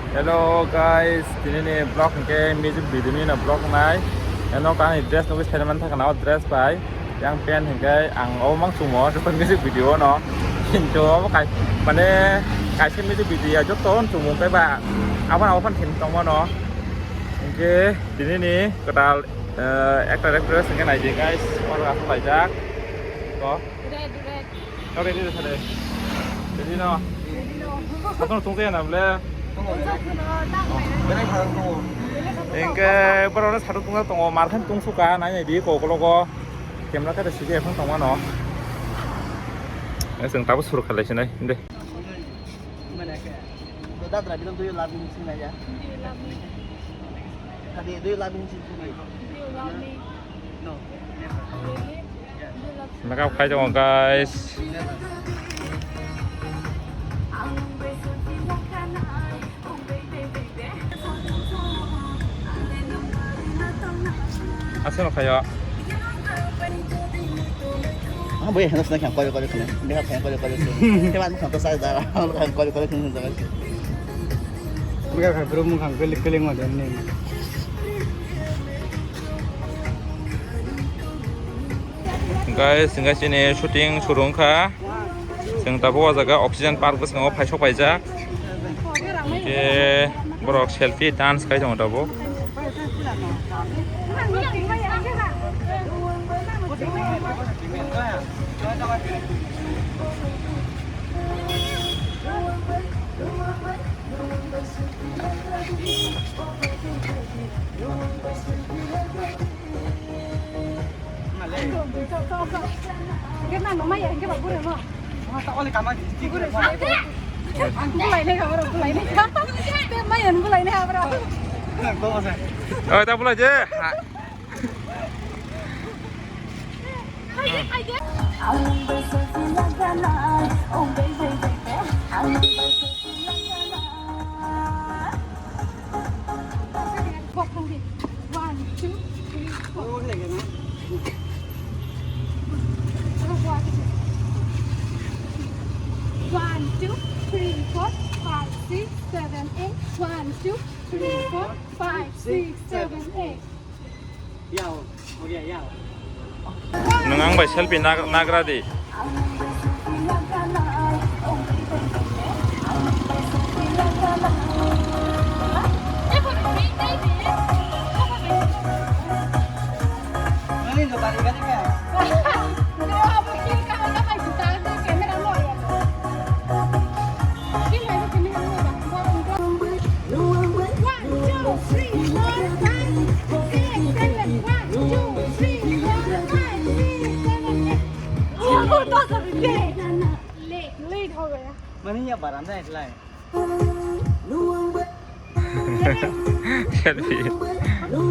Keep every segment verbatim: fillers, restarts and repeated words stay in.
Hello guys, tini ni vlog hwnkhe music video ni no vlog nai. Eno kani dress nugwi saiman thaka na o dress bai. Yang pant hwnkhe ang o mang sumo joto music video no. Kintu obo kai mane kaisa music video ya joto on sumo kai ba. Aban aban khin tongmano. Hwnkhe tini ni kwtal, eh, actor actress hwnkhe nai di guys. Oro aswk laijak. Ko. Red, red. Kau ready dah sana? Ready no? Ready no. Satu tunggu ya, Nable. Tunggu, tunggu, tunggu. Engke, baru ada satu tunggu, tunggu. Markan tung suka, nanya di, kau kalau kau. Camera kada sih, dia pun tunggu no. Eh, seng tabu suruh kalau sini, deh. Dadra, bilang do you love me, sini aja. Do you love me? Tadi, do you love me, sini. Do you love me? No, never. Really? Makeup khai tongo, guys. Aswk no khaio. Ah, boy, heno sini khyang kori kori khne. Dia khyang kori kori khne. Teman khyang to sai dara, khyang kori kori khne jaga. Makeup khai bro mung khyang klik klik ma den ni. Guys, hingke chini shooting suru wngkha. Chwng tabuk o jaga Oxygen Park bwskango phaisok paijak. Hingke borok selfie dance khai tongo tabuk. Ang bulainai kha, oro bulainai kha. Tei maya bulainai kha, bro. Oi, ta bulai je. One, two, three, four. One, two, three, four, five, six, seven, eight. One, two, three, four, five, six, seven, eight. Yao, oke, yao. Nwng ang bai selfie nag-, nagra di. One, two, three, four, five, six, seven. One, two, three, four, five, six, seven, eight. Oh, those are late. Late. Late ho gaya. Mani ya baranda ekla hai. Selfie. One,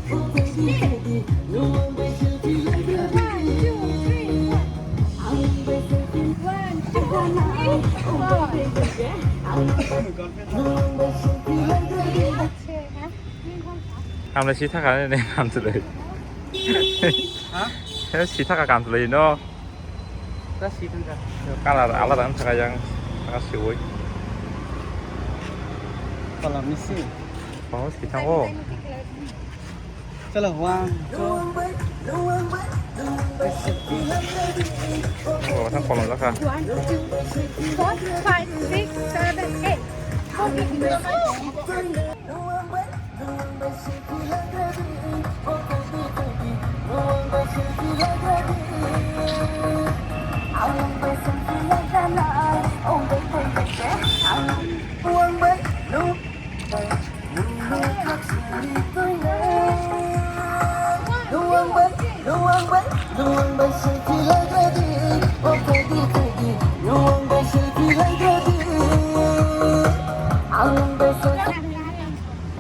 two, three, four. One, two, three, four. Hamle si thaka ne kam chulai. Ha? He si thaka kam chulai no. Ta si thangka. Kalar alada ang thaka yang thaka siwoi. Kalar ni si. Oh, si thango. Chalo, one, two. Oh, thang kolom jakha. One, two, three, four, five, six, seven, eight.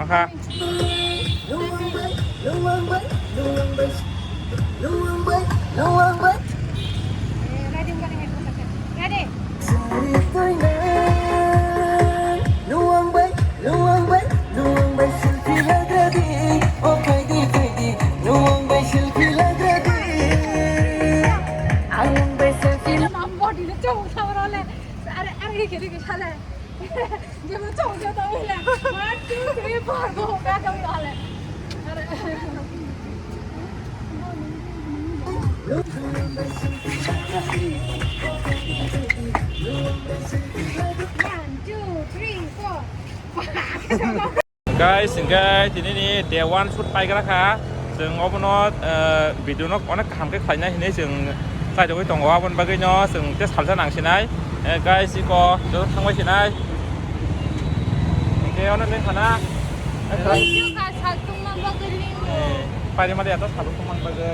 Maha. Jebo chong jo tong le. One, two, three, four, go. Ka tong tong le. One, two, three, four. Guys, hingke tini ni day one shoot paigra kha. Chwng obono, eh, video no onek kaham khe khlaina hinwi chwng khlaijagwi tongo, aboni bagwi no chwng tei salsa nangsinai. Eh, guys, iko joto thangbai sinai. Hingke ono leng khana. Eh, khana. Video ka sal tongma bagwi lingo. Eh, pairi mari ato sal tongma bagwi.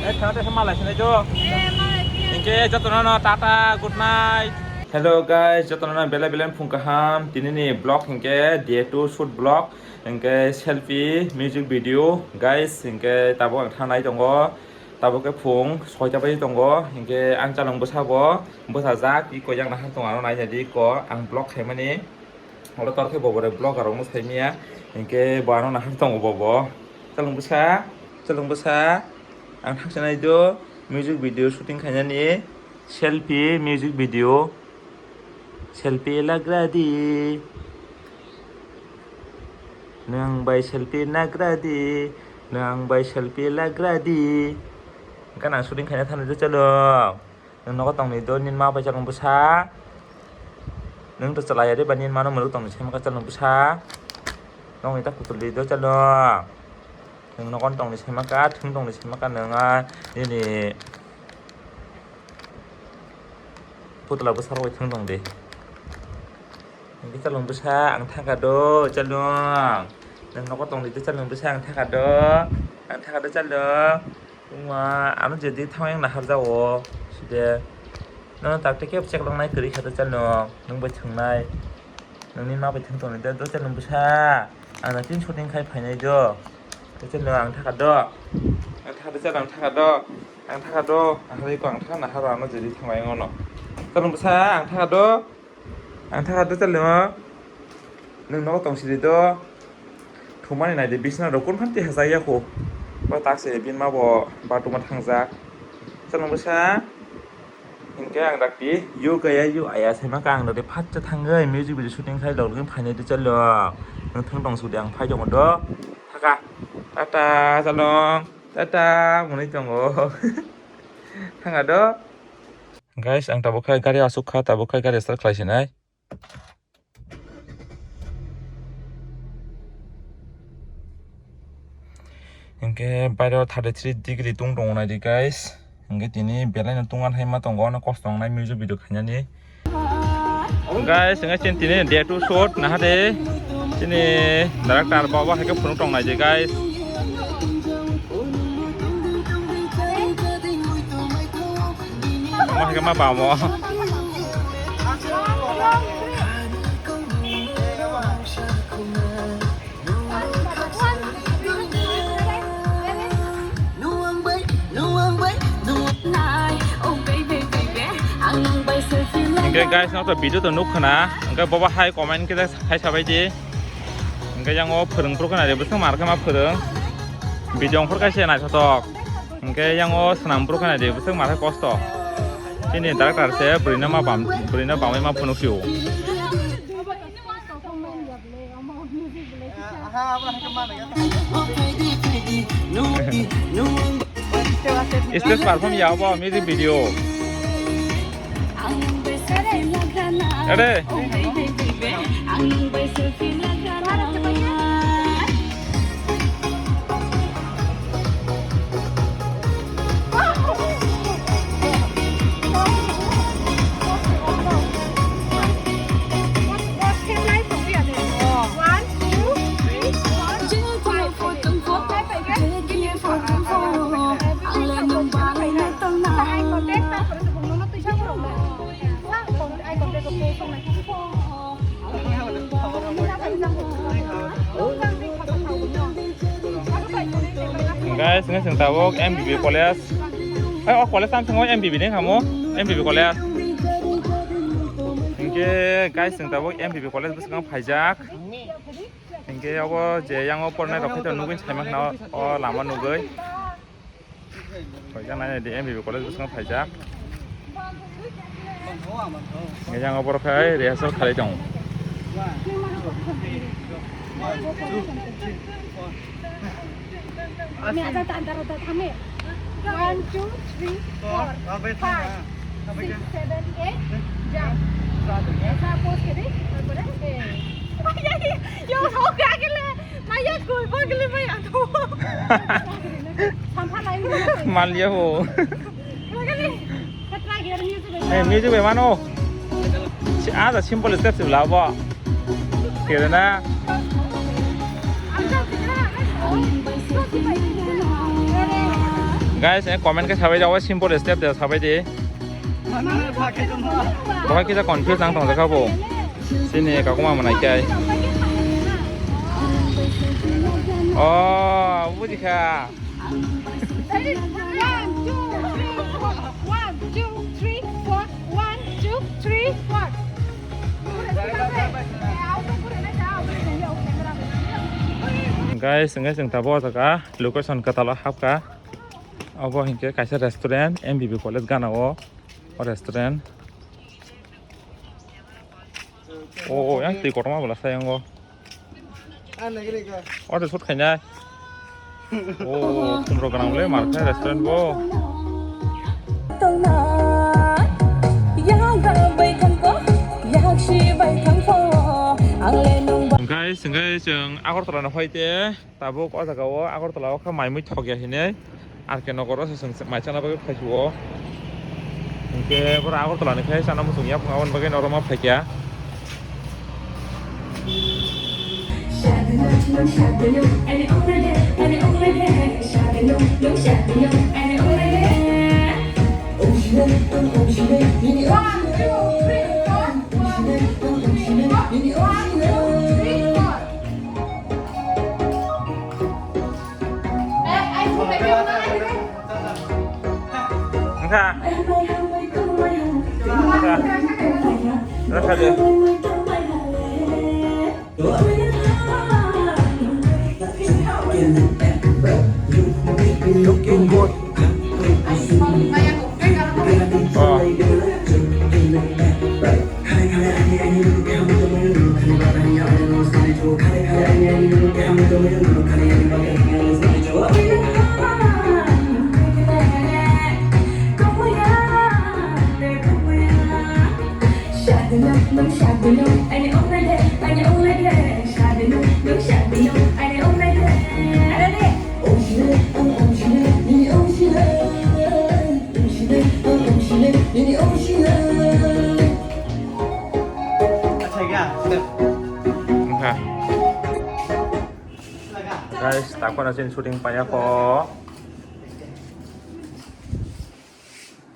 Eh, khana tei malai sinai jo. Eh, malai sinai. Hingke jotono no tata, good night. Hello guys, jotono no belai belai phung kaham. Tini ni vlog hingke day two shoot vlog. Hingke selfie music video, guys, hingke tabuk ang thangnai tongo, tabuk khe phung soita bai tongo, hingke ang chalong bwsa bo bwsajak, iko yang nahar tongo, ano naina di iko ang vlog khaimani, oro tor khe bo bore vlogger rokno saimanya, hingke bo ano nahar tongo bo bo, chalong bwsa, chalong bwsa, ang thangsa nai do music video shooting khainani, selfie music video. Selfie lagra di. Nwng bai selfie lagra di. Nwng bai selfie lagra di. Hingke nang shooting khaina thani do chalo. Nwng nogo tongni do nini ma bai chalong bwsa. Nwng to chalai ya de ba nini mano mwrwk tongni sema ka chalong bwsa. Nongni ta kutul di do chalo. Nwng nogo tongni sema ka, thwng tongni sema ka nwng a nini Putla bwsarok bai thang tong di. Hingke chalong bwsa ang thangkha do, chalong. Nwng nogo tong di do, chalong bwsa ang thangkha do. Ang thangkha do, chalong. Wngma, ano je di thang yang nahar jao, side. Nono tak tei kebo check longnai kwrwi kha do, chalong. Nwng bai thwngnai. Nini ma bai thang tong di do, chalong bwsa. Ang na tin shooting khai phainai do. Chalong, ang thangkha do. Ang thangkha do, chalong, ang thangkha do. Ang thangkha do, ang thangkha do, ang thangkha nahar ano je di thangbai ngono. Chalong bwsa, ang thangkha do. Ang thangkha do chalong. Nwng nogo tong sidi do. Thumani nai di bisna rok kun phan twi hachak ya kho. Bo tak se bin ma bo bathroom o thangjak. Chalong bwsa. Hingke ang dakti yo gaya yo aya saima ka ang dakti phatsa thangwi music video shooting khai logni phainai di chalong. Nwng thang tong sudi ang phai tongo do. Thaka. Tata chalong. Tata, mwnwi tongo. Thanga do. Guys, ang tabuk khai gari asuk kha, tabuk khai gari start khlai sinai. Hingke bairo thirty three degree tung tongo nai di, guys. Hingke tini belai no tung anhai ma tongo, ano kosto wngnai music video khainani. Guys, hingke chini tini day two shoot, naha de chini director bo, bo hai khe phunuk tong nai di, guys. Mo hai khe ma bamo. Hingke guys, no to video to nuk khna, hingke bobo hai comment khe khai sabai di. Hingke yang o phwrwng phuru khna de bwswk mar khe ma phwrwng. Video ongkhor kaisa naithotok. Hingke yang o swnam phuru khna de bwswk mar khe kosto. Chini director se bwrwino ma bam, bwrwino bamwi ma phunuk sio. Stage perform ya bo music video. Ere. Guys, ini sing tabuk M B B college. Eh, oh, college tam sing M B B ni kamu? M B B college. Hingke guys, sing tabuk M B B college bwskango phaijak. Hingke abo je yang o pornai rok khe nugwi saimak na o lama nugwi. Phaijak nai di M B B college bwskango phaijak. Hingke jang oborok khai rehearsal khalai tongo. আমি আজাদ আন্দার আজাদ থামে। One, two, three, four, five, six, seven, eight, jump. Esa pose kedi, tarpore, eh. Yo, sok agile, maya kul bagile, maya to. Sampha lai. Malia ho. Lagale. Khatra gir music. Eh, music bai mano. Si-, ah, da simple step sibla bo. Kira na. Guys, eh, comment khe sabai jawa simple step da sabai di. Bohai kisa confuse nang tong jakha bo. Sini kakuma manai kai. Oh, buji kha. One, two, three, four. One, two, three, four. One, two, three, four. Guys, guys, ang tabuk o jaga location kwtal o hapkha. Obo hinkhe kaisa restaurant, M B B college gana o, o restaurant. O, o, yang twi kotorma bwla sai yango. Order shoot khainai. O, khumrok gwnang le mar khe restaurant bo. Guys, guys, chwng Agartala no hoi te. Tabuk o jaga o Agartala o kha mai mui thok ya hinwi R K Nagar o se chwng mai chana bagwi phai o. Hinkhe boro Agartala ni khe chana muchung ya phung aboni bagwi norok ma phai kha. One, two, three, four. One, two, three, four. One, two, three, four. Wngkha. Wngkha. Wngkha de. Wngkha. Guys, tak phano chini shooting paiya kho.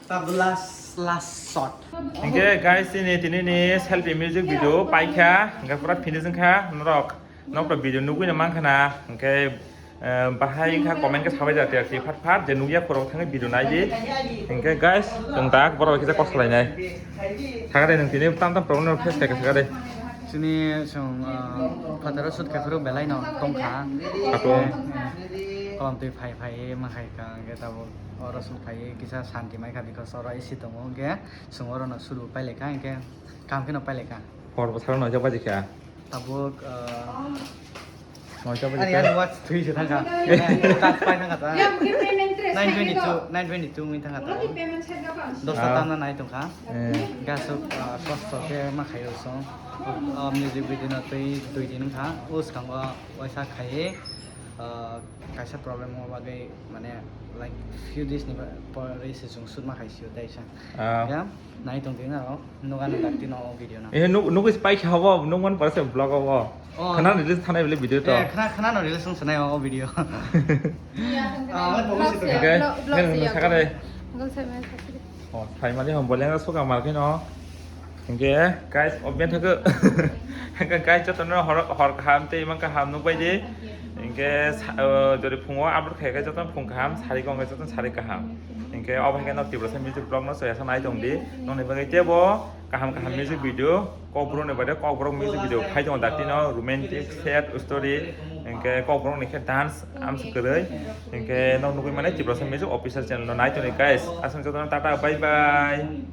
Tabuk last, last shot. Hinkhe guys, chini tini ni selfie music video paikha, hinkhe pura finish wngkha norok. Nokto video nugwi no mankha na, hinkhe, eh, bahai wngkha comment khe sabai da tiya tiya phat phat je nugya khorok thangwi video nai di. Hinkhe guys, chwng tak borok kisa kok salai nai. Thakare nwng tini tam tam problem no face khaikha thakare. Chini chwng, ah, phataro shoot khai phuru belai no tongkha. Ato. Eh, eh, kolom twi phai phai ma khai kha, hinkhe tabuk oro shoot khai kisa santi mai kha, because oro A C tongo, hinkhe chwng oro no shoot bo pailai kha, hinkhe kaham khe no pailai kha. Hor bo salo no jaba jikha. Tabuk, ah, Noita baje ani, ta. Ani watch thwi se thangkha. Touch pai thangkha ta. Nine twenty-two, nine twenty-two wngwi thangkha ta. Dosta tamna nai tongkha. Eh. Gasuk, ah, kosto khe ma khaio song. Ah, music video no twi dui din wngkha. O swkango waisa khaiwi, ah, kaisa problem o bagwi mane, like, few days ni ba-, pore se chwng shoot ma khaisio tei sa. Ah. Ya, nai tong tini aro, nugano dakti no o video no. Eh, nuk-, nugui pai kha bo, nukman parse vlog o. Oh. Khana release thanai bile video to. Eh, khana, khana no release wng sanai o video. Ah, vlog se, okay. Vlog, vlog nang se nang ya. Sakare. Vlog se, vlog se. Oh, thai mali hom boleng ra suka mar khe no. Hinkhe guys, oben thakhe. Hinkhe guys, jotono hor, hor kaham tei imang kaham nukbai di. Hinkhe sa-, o, jori phungo upload khai khe jotono phung kaham, sari kong khe jotono sari kaham. Hinkhe obo hinkhe nok Tiprasa music vlog no soyasa nai tong di. Nokni bagwi tebo kaham kaham music video, kokborok ni bagwi kokborok music video khai tongo dakti no romantic, sad story. Hinkhe kokborok ni khe dance amsa kwrwi. Hinkhe nok nukwi mane Tiprasa music official channel no nai tong di guys. Aswk jotono tata bye bye.